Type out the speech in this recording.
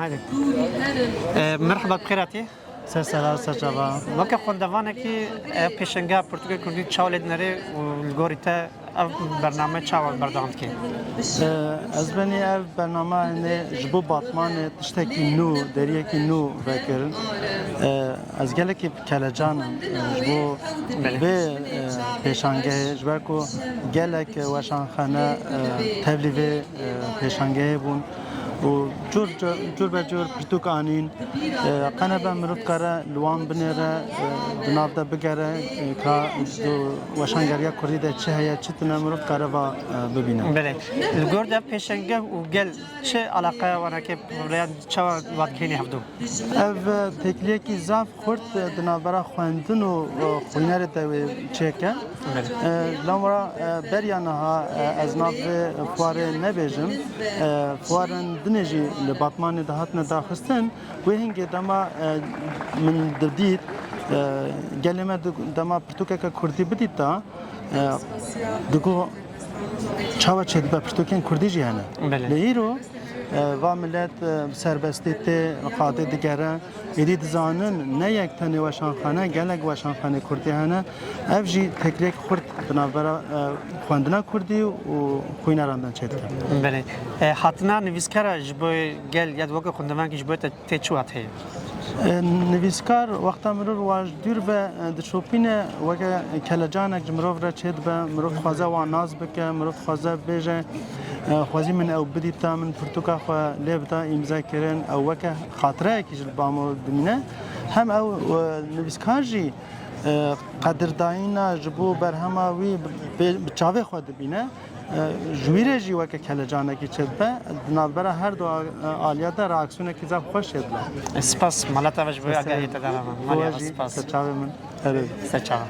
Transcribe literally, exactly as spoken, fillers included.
Hadi. E, merhaba, bi xêr hatî. Ser sera, ser çava. Weke xwendevanekî, e, pêşengeha pirtûkê kurdî çawa lê dinêrê û li gorî te ev bername çawa berdewam dike? E, ez benî ev bername hinê ji bo Batmanê tiştekî nû, deriyekî nû vekirin. E, ez gelekî kelecan im, e, ji bo Belê. vê, e, pêşangehê, ji ber ku gelek weşanxane, e, tevlî vê, e, pêşangehê bûn û cur, cur, cur be cur pirtûk anîn. E, qene be mirov dikare li wan binêre, e, di nav de bigere, e, ka di weşangeriya kurdî de çi heye, çi tune, mirov dikare va, e, bibîne. Belê. Li gor de pêşengeh û gel çi eleqeya wan heke, yan çawa wan dikeyne hevdû? Ev, e, têkiliyekî zaf xurt, e, di navbera xwendin û, e, xwînerê de wê çêke. Belê. E, lewra, e, beriya niha, e, ez nav vê fuarê nebêjim. E, fuarên dinê jî li Batmanê de hatine daxistin. Wê hingê dema, e, min didît, e, gelê me di-, dema pirtûkeke kurdî bidîta, e, digot, çawa çêdibe, pirtûkên kurdî jî hene. Belê. Lê îro, e, va milet, e, bi serbestî tê, qadê digere. Êdî dizanin ne yek tenê weşanxane, gelek weşanxanê kurdî hene. Ev jî têkiliyek xurt di navbera, e, xwendina kurdî û xwîneran de çêdike. Belê. E, hatina nivîskara ji bo gel ya weke xwendevakî ji bo te tê çi wat heye? E, nivîskar wexta mirov wa ji dûr ve, e, dişopîne, weke kelecanek ji mirov re çêdibe, mirov dixwaze wan nas bike, mirov dixwaze bêje, e, xwezî min ew bidîta, min pirtûka xwe lê bida îmze kirin, ew weke xatireyekî ji li ba mirov dimîne. Hem ew, e, nivîskar jî, e, qedirdayîna ji bo berhema wî bi, bi çavê xwe dibîne. E, ji wî re jî weke kelecanekî çêdibe, di navbera her du a-, aliya de reaksiyonekî zaf xweş çêdibe. Spas, mala te ve ji bo agahiyê te dana min. Mala jî spas. Ser çavê min. Erê. Ser çava.